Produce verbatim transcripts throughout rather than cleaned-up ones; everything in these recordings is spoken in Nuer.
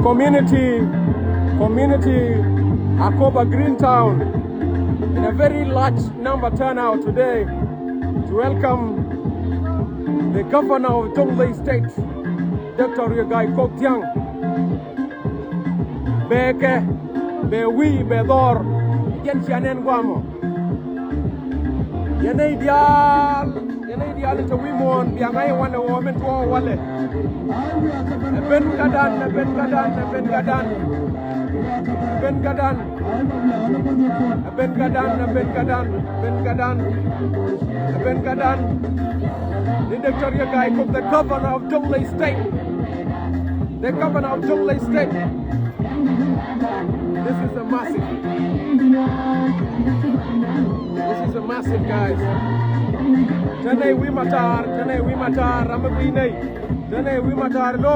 Community, community Akoba Green Town, in a very large number turn out today to welcome the governor of Jonglei State, Doctor Riek Gai Kok Thiang. Bɛ kɛ, bɛ wi̱i̱, bɛ dhɔr, jɛn cia nɛn guamɔ. Yɛn nɛy diaal, yɛn nɛy diaal in te wi̱i̱ muɔ̱ɔ̱n bia ŋa̱c wanɛ wä min tuɔɔk walɛ. Ɛ ben kädan, ɛ ben kädan, ɛ ben kädan. Ɛ ben kädan. Ɛ ben kädan, ɛ ben kädan, ɛ ben kädan. Ɛ ben kädan. Ni Doctor Riek Gai Kok, the governor of Jonglei State. The governor of Jonglei State. This is a massive. This is a massive, guys. Tɛnɛ wi̱i̱ matar, tɛnɛ wi̱i̱ matar, ram mi wi̱i̱ nɛy. Tɛnɛ wi̱i̱ matar, go.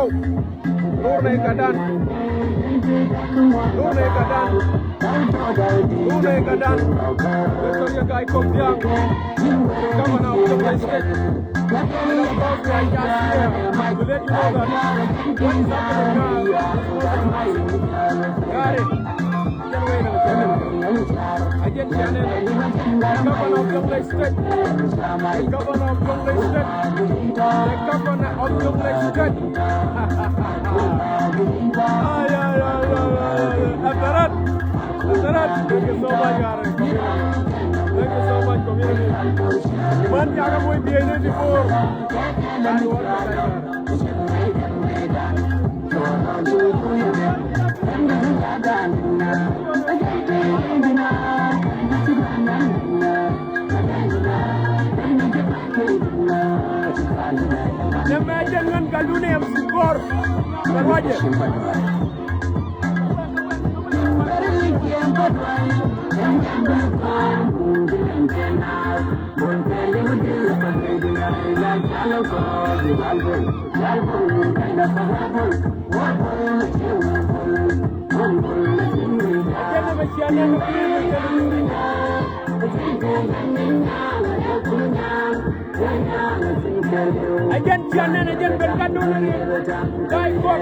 Lur nɛy kädan. Lur nɛy kädan. Lur nɛy kädan. Doctor Riek Gai Kok Thiang. Governor of Jonglei State. And of course, we are just here to let you know that what is happening now is not a massive. Got it. Again, Shannon, the governor of Jonglei State. The governor of Jonglei State. The governor of Jonglei State. Ay, ay, ay, ay, ay, ay. Aperat. Aperat. Thank you so much, guys. Thank you so much, community. Man, yaga muy bien, eh, before. Nɛmɛ jɛ ŋän Galdu ni M C Kɔr. Kɛ ruacɛ. Ɛ jɛn cian nɛn ɛ jɛn ben ka dun ɛ riɛn. Gai Kok.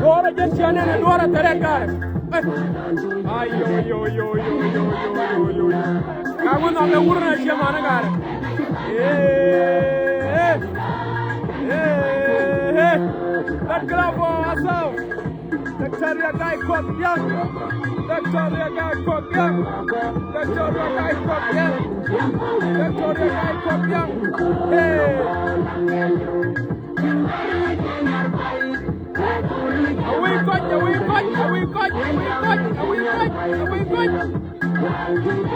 Duɔrɛ jɛn cian nɛn ɛ duɔrɛ thɛrɛ ga̱a̱. Ay, yo, yo, yo. Ka wun a mɛ wur na cie manɛ garɛ. Eh, eh, eh, eh. That club for ourselves. Doctor Riek Gai Kok Diaŋ. Doctor Riek Gai Kok Diaŋ. Doctor Riek Gai Kok Diaŋ. Doctor Riek Gai Kok Diaŋ. Hey. Awii kɔc, awii kɔc, awii kɔc, awii kɔc, awii kɔc, awii kɔc.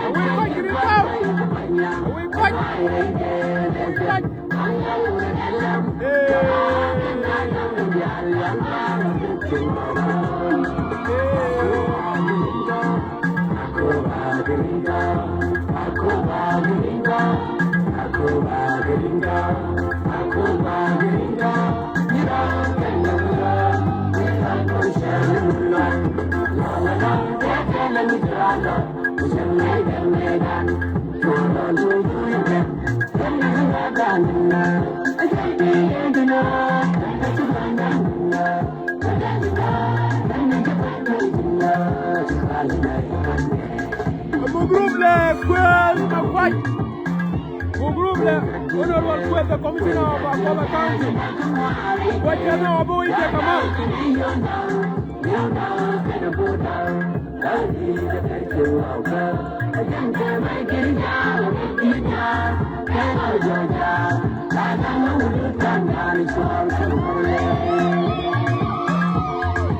Awii kɔc, awii kɔc. Awii kɔc. Awii kɔc. Hey. Hey. Abu group lɛ kuɛl ma kuac. Abu group lɛ Honorable Kueth, the commissioner of Akoba County. Kuac kɛ na abu i̱ jɛ kaman.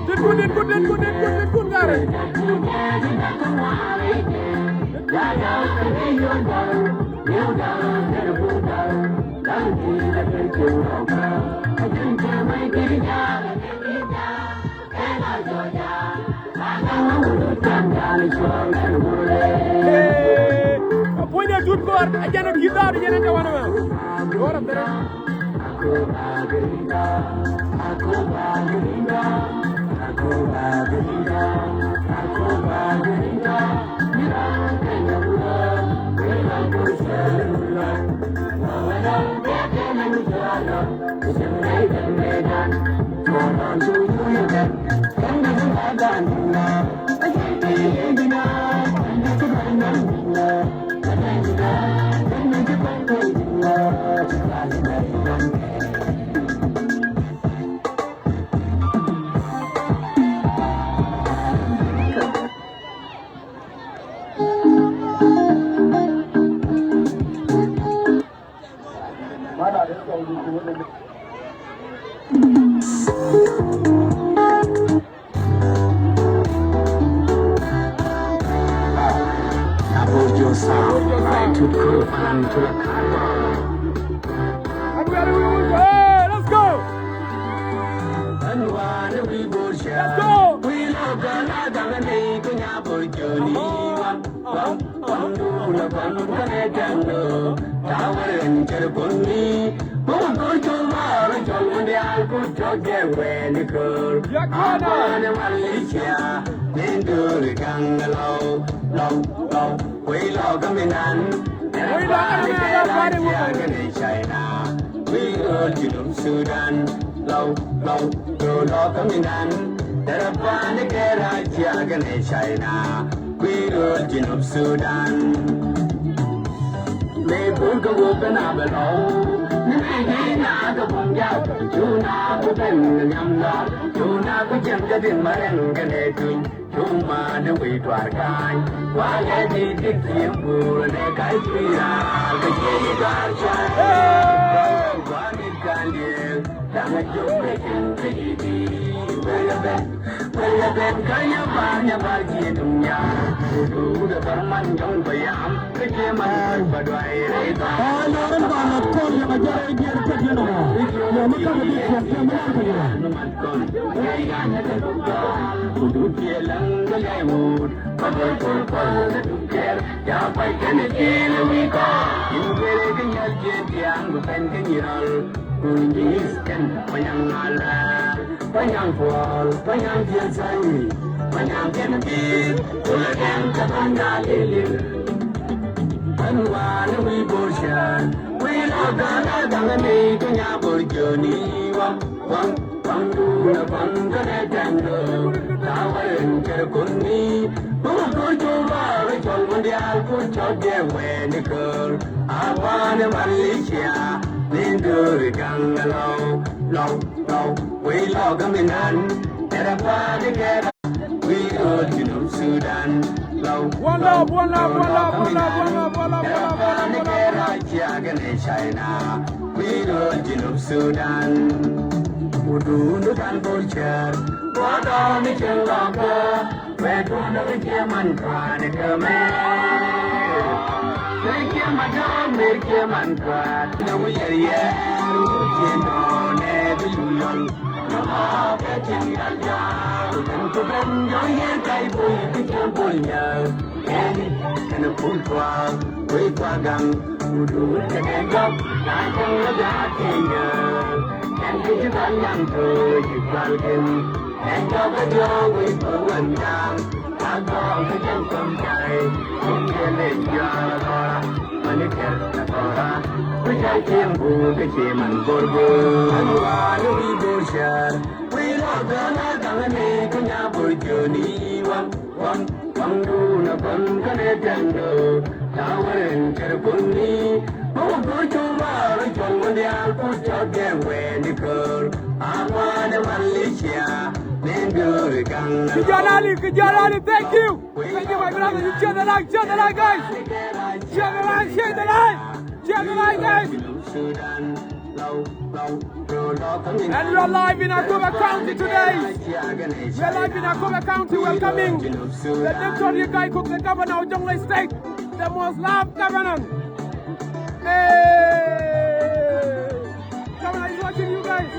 Dit kun, dit kun, dit kun, dit kun, dit kun, garɛ. Hey, a puɔ̱nyɛ Tut kɔr a jɛn a ki̱th da̱a̱r jɛn a jɛ wanɛ mɛ. Kɔr a thɛrɛ. Let's go! Let's go! Sudan, low, low, low, low, coming down. There are panic era China. Queen of Sudan. Me pun ka wo ka na ba lo. Ni me ni na ka pun ya. Juna ku ben nyam da. Juna ku jem ka din maren ka ne tun. Juma de we twar kan. Wa ya di di kiem bu ne kai pira. Ka je ni gar cha. Wa ni kan ye. Dang a jum ne kin ka di di. Where you been? Where you been? Ka ya ba ya ba ji dum ya. Du da bar man jong ba ya. Ai, lɔren ba la kɔl yɛ ma jɔrɛ diɛn kɛ diɛn ɔ. Yɛ ma kama di tiɛm tiɛm ma kɛ yɛ. Kun ji̱ Eastern, Panyaŋ Ala, Panyaŋ Puɔl, Panyaŋ Jiɛn Sa̱i, Panyaŋ Jiɛn Bi̱i̱l, Kulɛ Dɛŋ Kä Panyaŋ Lilil. Pan Wan Wi̱i̱ Bor Cäär, wi̱i̱ lɔ Ghana da̱ŋ ni Kenya Bor Joni. Waŋ, waŋ, waŋ duun a kɔn kɛnɛ tɛŋ döör, ta̱a̱ wä in kɛr kun ni. Bä wä go̱o̱r cɔl raar cɔl wä diaal kun cɔl jɛ wɛɛni köör. A banɛ Malaysia ni dööri gaŋ lɔw, lɔw, lɔw. Wei lɔkä mi nan, tɛrɛ pa̱a̱ni kɛɛr. Wei rööl Junub Sudan, lɔw, lɔw. One love, one love, one love, one love, one love, one love, one love, one love, one love. Tɛrɛ pa̱a̱ni kɛɛr a ciakä ni China. Wei rööl Junub Sudan. Wudun du kan bol cär. Wä dɔɔni cin lɔkä. Wee tuundä kä cie man kua̱a̱n kä mɛ. Kä cie man dɔɔn mëë cie man kua̱a̱n. Nɛ wi̱i̱ yɛr yɛr wi̱i̱ cie nɔɔnɛ bi yul yɔl. Nɔmɔ kɛ cin yal ja̱a̱. Kɛ ben jɔ̱ɔ̱k yɛr kac bul kä cie bul nyääk. Kɛn kɛn pul kua̱a̱n wi̱i̱ kua̱a̱n gaŋ. Wudun kɛ kɛ jɔk na cäŋ lä ja̱a̱ cie nyääk. Kɛn kɛ ci kɔn yaŋ to̱o̱c ci kual kɛn. Ɛn jɔk kä diɔ̱ɔ̱k wi̱i̱ kuäär wän ja̱a̱ŋ. Ak jɔk kä jɛn kuäm jay. Kum jɛn ɛ jiɔaar ɛ kɔra. Mani kɛr ɛ kɔra. Ku jay cieŋ guur kä cie man go̱r go̱r. Ani wa̱a̱ ni wi̱i̱ go̱r cär. Wi̱i̱ rɔ gɔ̱r a gaŋ ni kä nya bor jiöni waŋ. Waŋ, waŋ duun a kɔn kä ni tɛn döör. Ta̱a̱ wä rin cär kun ni. Bä wä go̱r cuŋ rɔɔr cuɔ̱ŋ wä diaal kut cɔk gɛŋ wɛɛni köör. A kua̱a̱n ɛ Malaysia ni döör gaŋ. Kijana Ali, Kijana Ali, thank you. Thank you, my brother. You share the live, share the live, guys. Share the live, share the live. Share the live, guys. And we are live in Akobo County today. We are live in Akobo County, welcoming the Doctor Riek Gai Kok, the governor of Jonglei State, the most loved governor. Hey! Governor is watching you guys.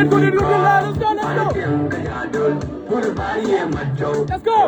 Let's go, let's go, let's go. Let's go. Let's go, let's go.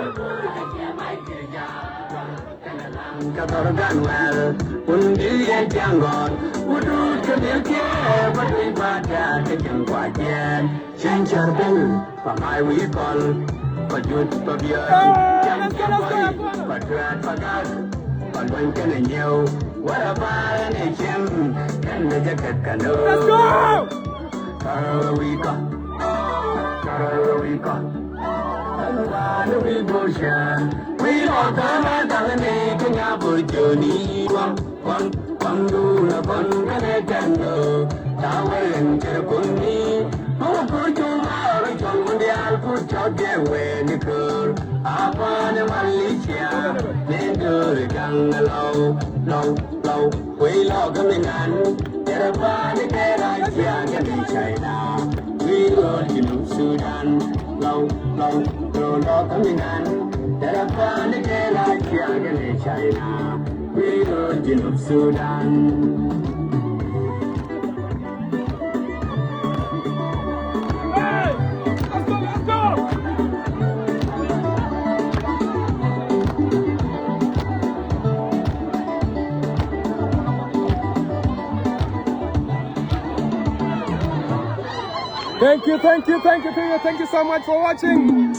Thank you, thank you, thank you, thank you, thank you so much for watching.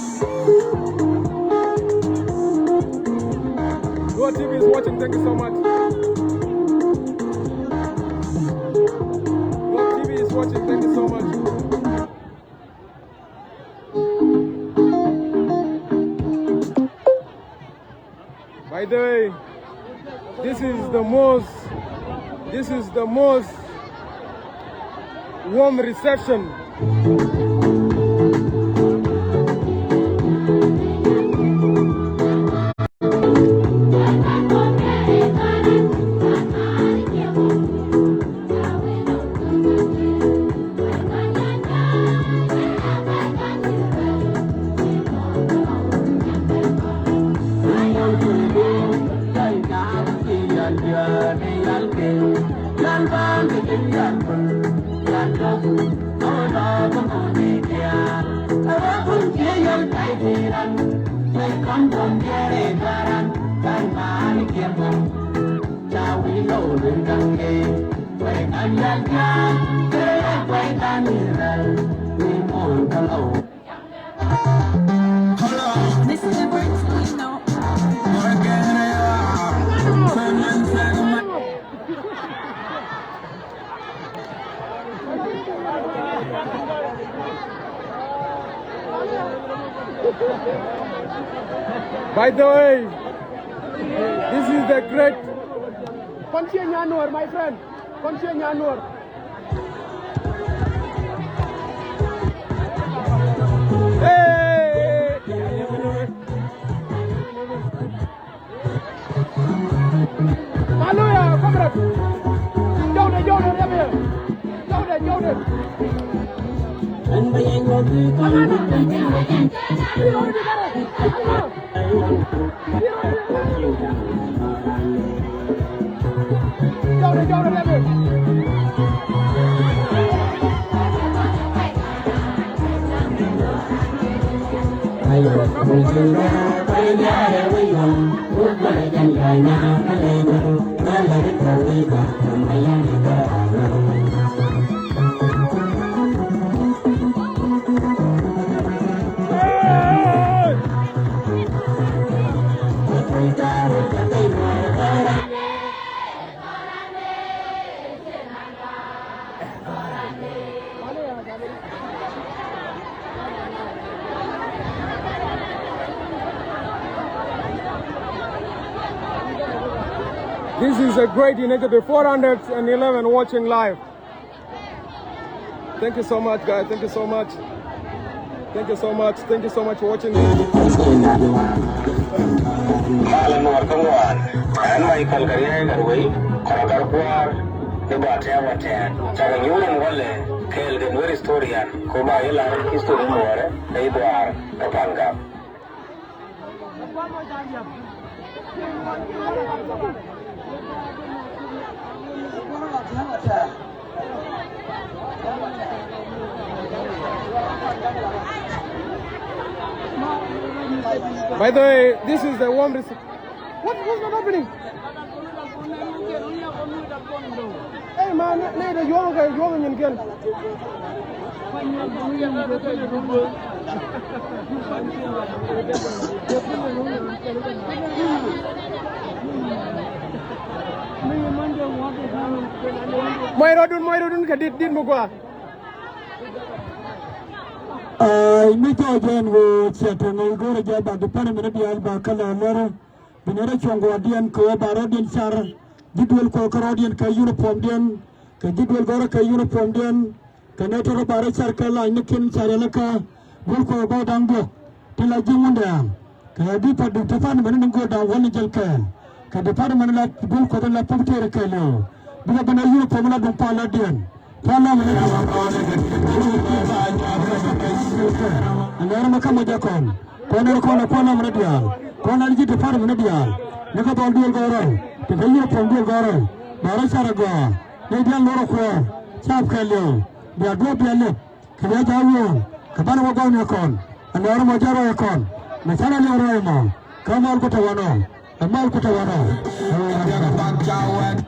Your T V is watching, thank you so much. Your T V is watching, thank you so much. By the way, this is the most, this is the most warm reception. By the way, this is the great Kɔn ciɛ nyan nuɔr, my friend. Kɔn ciɛ nyan nuɔr. Hey! Hallelujah, comrade. Jɔwdɛ, jɔwdɛ, jɔwdɛ. Jɔwdɛ, jɔwdɛ. This is a great initiative, four hundred and eleven watching live. Thank you so much, guys. Thank you so much. Thank you so much. Thank you so much for watching this. Mal nuɔr kä ŋuan. Ɛn Michael Kariɛɛk Arwei, kɔrɔ kar kuaar, i̱ ba tɛɛk wa tɛɛk. Cakɛ nyuur in walɛ, kɛɛl kɛ Nuer historian, ko ba ilar history nuɔrɛ, ɛ i̱ duaar, ɛ Pangak. By the way, this is the warm reception. What, what's not happening? Hey, man, ne, ne, the young, young, young. Mɔc rɔɔdun, mɔc rɔɔdun kɛ dit, dit mi gɔaa. Aa, mi jɔɔc ɛn ɣöö ciɛ tuɔ̱ŋ ɛ i̱ go̱rɛ jɛ bak di pɛn mini diaal ba kä lɛ lɛr. Bi ni rɔ cuɔ̱ŋ gua̱a̱rdiɛn kɛ ɣöö ba rɔɔdiɛn car ji̱ duël kuɔth kä rɔɔdiɛn kɛ uniformdiɛn, kɛ ji̱ duël gɔ̱rä kɛ uniformdiɛn, kɛ nɛ tɔ̱rɔ ba rɔ car kɛ lany ni kiɛn car yɛlɛ kä duël kuɔth bä da̱ŋ diɔ̱k ti la ji̱ Ŋundɛŋ. Kɛ bi pa department ni go̱o̱r da̱ŋ wäl ni jäl kɛɛl. Kɛ department la duël kuɔth la pop tëërɛ kɛɛl yɛ ɣöö bikɛ ben a uniform la duŋ pal la diɛn. Kuɔn lam ni diaal. Ɛn ɣän mɛ kä mɔ jɛ kɔn. Kuɔn ɣän kɔn, kuɔn lam ni diaal. Kuɔn ɣän ji̱ department ni diaal. Ni kä dhɔl duël gɔ̱rä. Ti kä uniform duël gɔ̱rä. Ba rɔ car ɛ gɔaa. Ni diaal lorä kuɔɔr. Cap kɛɛliw. Bia duɔ̱ɔ̱p bia lip. Kɛ bia ja̱a̱k wööŋ. Kɛ banɛ wä gɔ̱r ni kɔn. Ɛn ɣän mɔ jɛ rɔy kɔn. Mɛ canɛ liŋ rɔy mɔ. Kä mal ku tɛ wanɔ. Ɛ mal ku tɛ wanɔ. Ɛ wä wanɔ.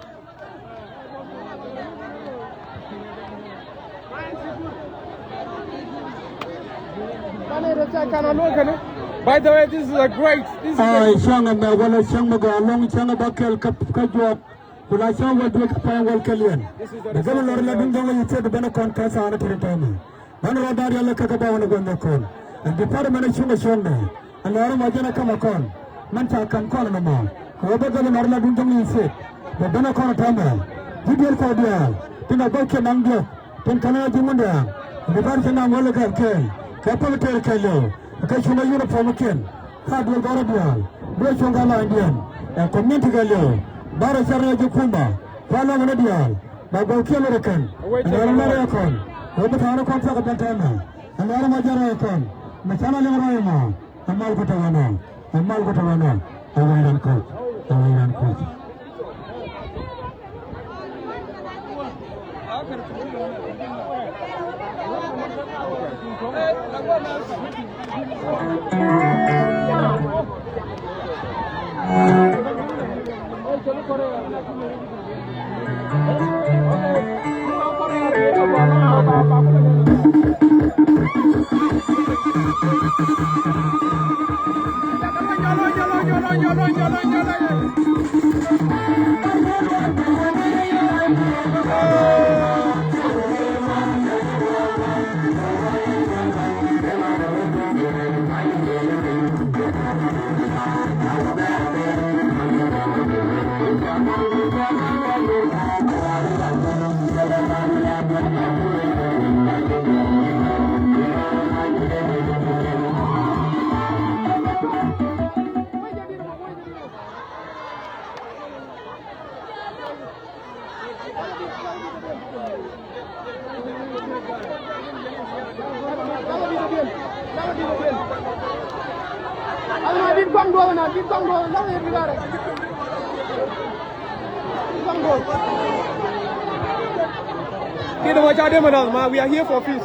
By the way, this is a great, this is a... Ai, cäŋ ɛmɛ wälä cäŋ mi gɔaa ɛlɔ̱ŋ, cäŋ ɛ bä kɛl kä, kä juɔk. Ku la cäŋ wä duec kä pɛn wäl kɛl yɛn. Bɛ gämɛ lɔr la duŋ dɔŋ ɛ yi thiet bɛ ben ɛ kɔn kä thaanɛ ti ri tɔ̱mɛ. Mɛn rɔ da̱r yɛl kä kɛ bä wä ni gua̱n ni kɔn. Ɛn department ɛ cuŋ ɛ cuŋ nɛ. Ɛn lɔr mɔ jɛn ɛ kämɛ kɔn. Mɛn ca ka̱m kɔn ni mɔ. Kɛ wä bä gämɛ lɔr la duŋ dɔŋ ni thiet. Bɛ ben ɛ kɔn ɛ tɔ̱mɛ. Ji̱ duël kɔ diaal. Tin ɛ bä kiɛ naŋ diɔ̱k. Tin kɛn ɛ ji̱ Ŋundɛŋ. Department naŋ wä lɛ gɛr kɛɛl. Kɛ pal tëër kɛɛl yɛ ɣöö kɛ cuŋ ɛ uniformkiɛn. Ka duël gɔ̱rä diaal. Duël cuŋ kä lanydiɛn. Ɛ community kɛɛl yɛ ɣöö. Ba rɔ car ni ɛ ji̱ kumba. Kualɛ mɛnɛ diaal. Ba gɔw kiɛn rɔ kɛn. Ɛn ɣän mɛrɛ kɔn. Wee bi thaanɛ kɔn thiak kɛ ben tɛmɛ. Ɛn ɣän mɔ jɛ rɔ kɔn. Mɛ canɛ liŋ rɔ mɔ. Ɛ mal ku tɛ wanɔ. Ɛ mal ku tɛ wanɔ. Ɛ wee ran koc. Ɛ wee ran koc. Kini mɔ ca dee mɛ nath ma, we are here for peace.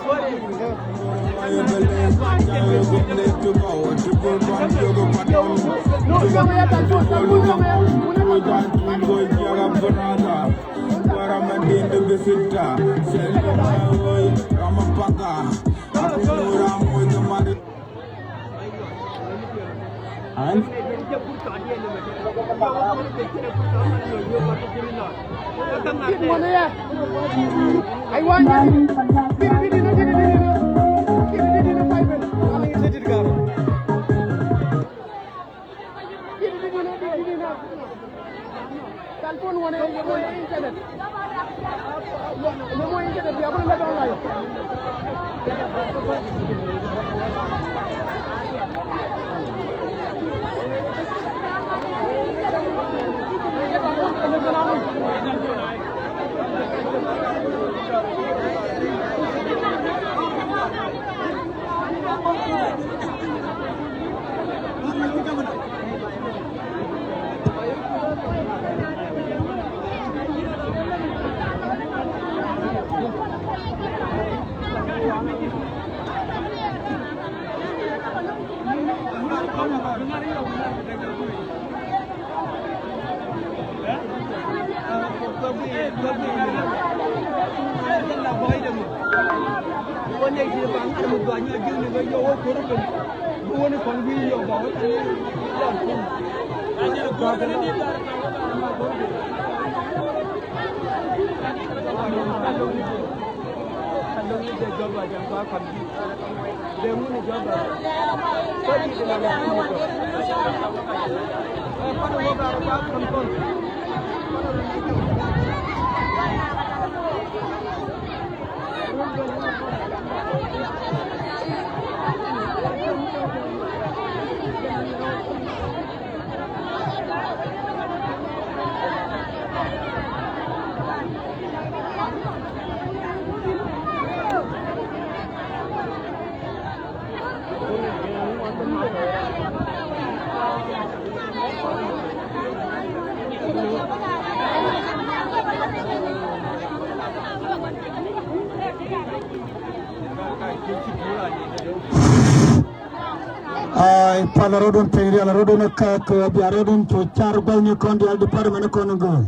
Ai, pal rɔdun piny rial rɔdun ka kɛ bia rɔdun cu car gua̱thni kɔn dial department kɔn gɔl.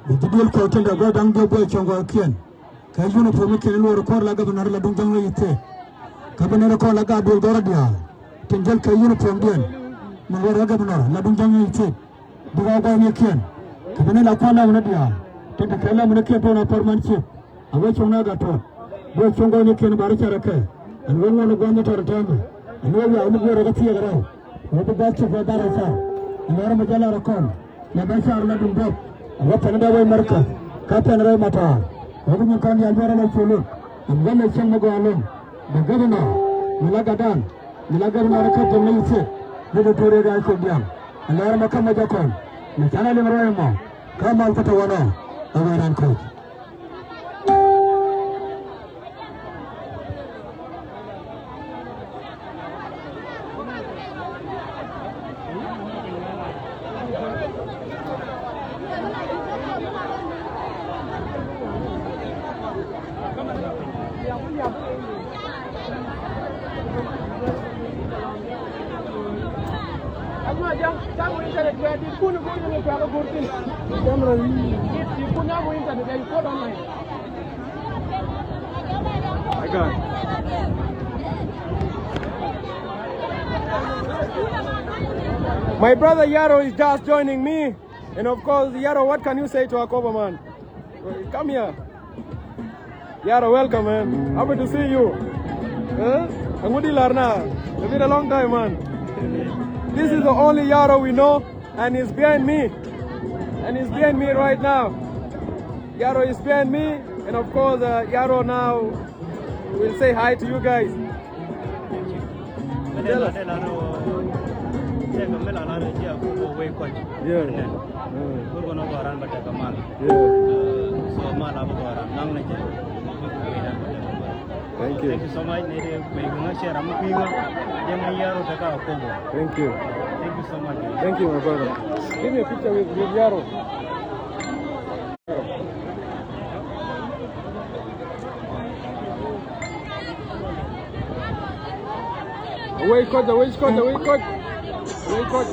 Bi ji̱ duël kɔɔk tin dee gua̱th da̱ŋ diɔ̱k gua̱th cuɔ̱ŋ gɔɔkiɛn. Kɛ uniform ikiɛn luɔr kɔr la gabinɛr la duŋ ja̱ŋ lɔ yi̱th thek. Gabinɛr kɔn la gaa duël gɔrɔ diaal tin jäl kɛ uniform diɛn. Min luɔr ɛ gabinɛr la duŋ ja̱ŋ lɔ yi̱th thek. Bi gaa gua̱thnikiɛn kɛ bi ni la kua̱n lamni diaal tin te kɛ lamni kiɛn tuɔɔn a pär man ciek. A wee cuŋ na gat tuɔɔn gua̱th cuŋ gua̱thnikiɛn bar cɛ rɛ kɛ. Ɛn wee ŋuɔ̱n gua̱thni tɔr täämɛ ɛn wee wiaa wä mi guiɛr rɛ kä thiɛɛk rɛw. Wee bi gua̱th cik wee bar rɛ car ɛn wee rɛ mi jɛ lar ɛ kɔn. Lɛ bä car la duŋ bɔk a wä pɛn dee wee mɛrkä. Kä pɛn rɛw ma ta̱a̱ wee bi nyin kɔn yal wee rɛ lɛ culun. Ɛn wee lɛ cieŋ mi gɔaa lo̱ŋ bɛ gäbinɔ mi la gatdan. Mi la gɛr ŋɔt kä jɛn ley thiek bi bi to̱r yɛ gaa kok diaal. Ɛ lɛr mɔ kä mɔ jɛ kɔn mi canɛ liŋ rɔy mɔ kä mal kä tɔ wanɔ. Ɛ wee ran koc. My brother Yaro is just joining me. And of course, Yaro, what can you say to Akobo, man? Come here. Yaro, welcome, man. Happy to see you. Huh? Aŋu di lar na. It's been a long time, man. This is the only Yaro we know, and he's behind me. And he's behind me right now. Yaro is behind me, and of course, uh, Yaro now will say hi to you guys. Thank you. Mɛ dee la dee la rɛ wä tɛk kɛ mi la la rɛ jiɛ ku wä wei kɔc. Yeah. Nɛ. Mm. Kur kɔn wä gɔran bɛ tɛk kɛ mal. Yeah. Uh, so mal a bɛ gɔran naŋ ni jɛ. Thank you. Thank you so much. Ni dee kui̱ ŋa share am kui̱ ŋa. Jɛ ŋa yaro tɛk a kobo. Thank you. Thank you so much. Thank you, my brother. Give me a picture with, with Yaro. Away coach, away coach, away coach. Away coach.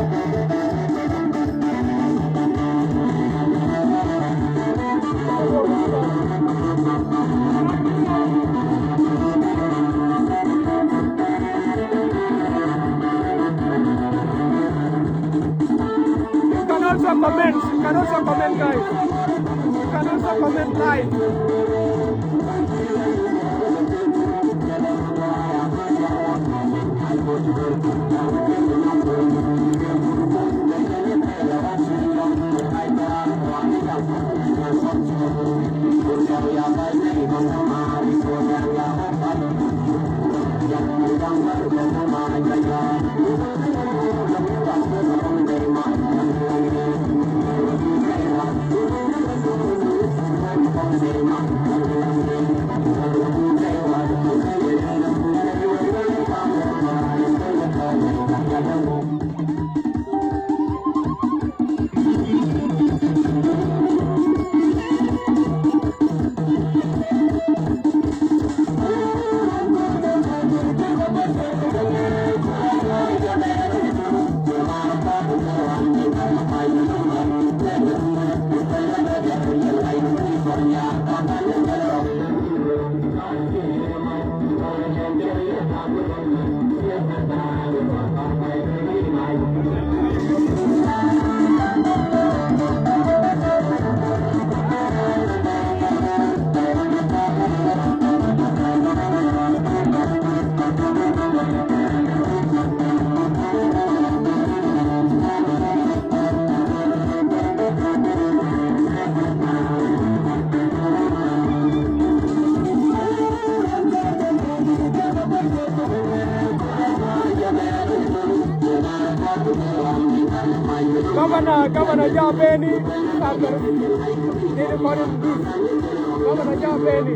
You can also comment. You can also comment, guys. You can also comment live. Gavana, Gavana Jabeni, Gavana Jabeni.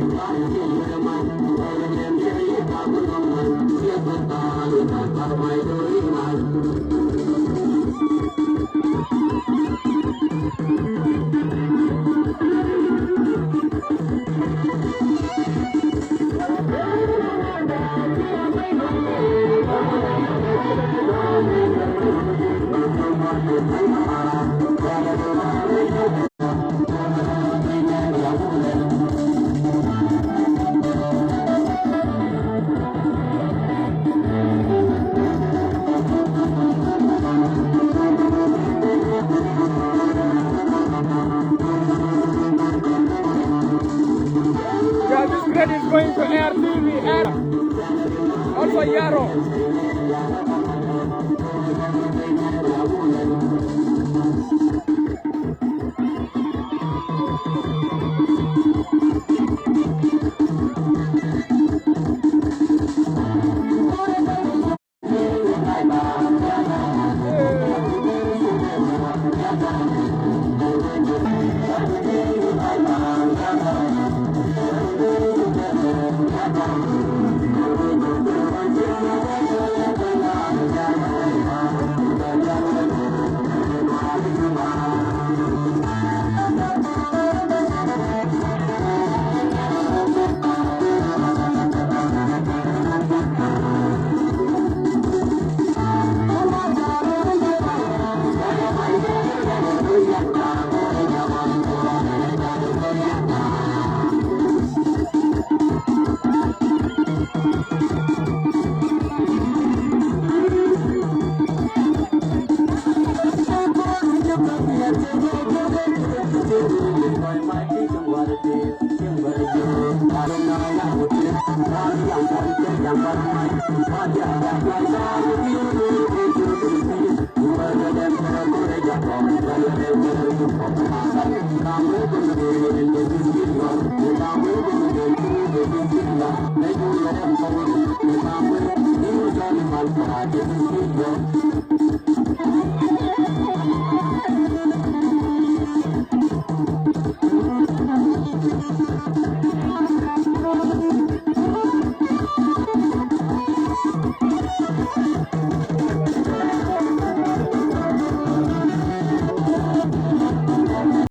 Yeah, this credit is going to A R T V, Air. Also Yaro.